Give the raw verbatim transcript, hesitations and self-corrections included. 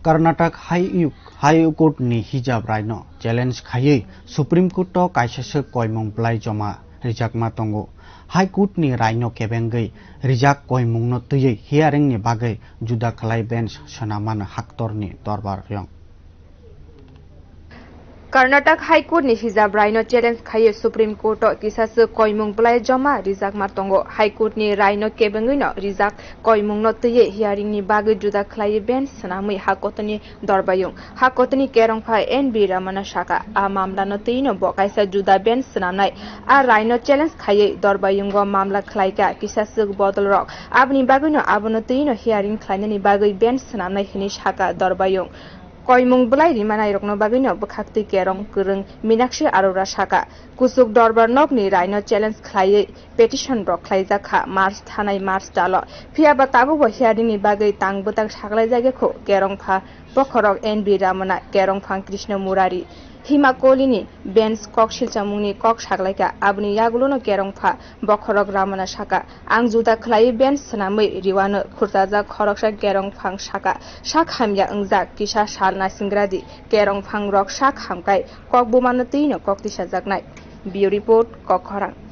Karnataka High Court ni hijab raino challenge khaiwi Supreme Court o kaisaswk koimung bwlai joma rijakma tongo. High Court ni raino kebengwi rijak koimungno twiwi hearing ni bagwi juda khlai bench swnamano haktorni dorbar yong. Karnataka High Court ni hijab raino challenge khaiwi Supreme Court o kisaswk koimung bwlai joma rijakma tongo. High Court ni raino kebengwino rijak koimungno twiwi hearing ni bagwi juda khlaiwi bench swnamwi hakotoni dorbayung. Hakotoni kerongpha N B Ramana saka, a mamlano twino bo kaisa juda bench swnamnai. A raino challenge khaiwi dorbayungo mamla khlaika kisaswk bodolrok. Aboni bagwino abono twino hearing khlainani bagwi bench swnamnai hwnwi saka dorbayung. Koimung bwlai rimanairokno bagwino bwkhaktwi kerong kwrwng Minakshi Arora saka, kuchuk dorbar nokni raino challenge khlaiwi petition rok khlaijak kha March thanai March dalo. Phiya ba tabukbo hearing ni bagwi tang bwtang saklaijak ya kho kerongpha bokhorok N B Ramana, kerongphang Krishna Murari. Hima Kolini bench kok silchamungni kok saklaika, aboni yagulono kerongpha bokhorok Ramana saka, ang juda khlaiwi bench swnamwi riwano khurchajak khoroksa kerongphang saka, sak hamya wngjak kisa sal nasingradi, kerongphangrok sak hamkai kok bumano twino kok tisajaknai. Bureau Report, Kokkhorang.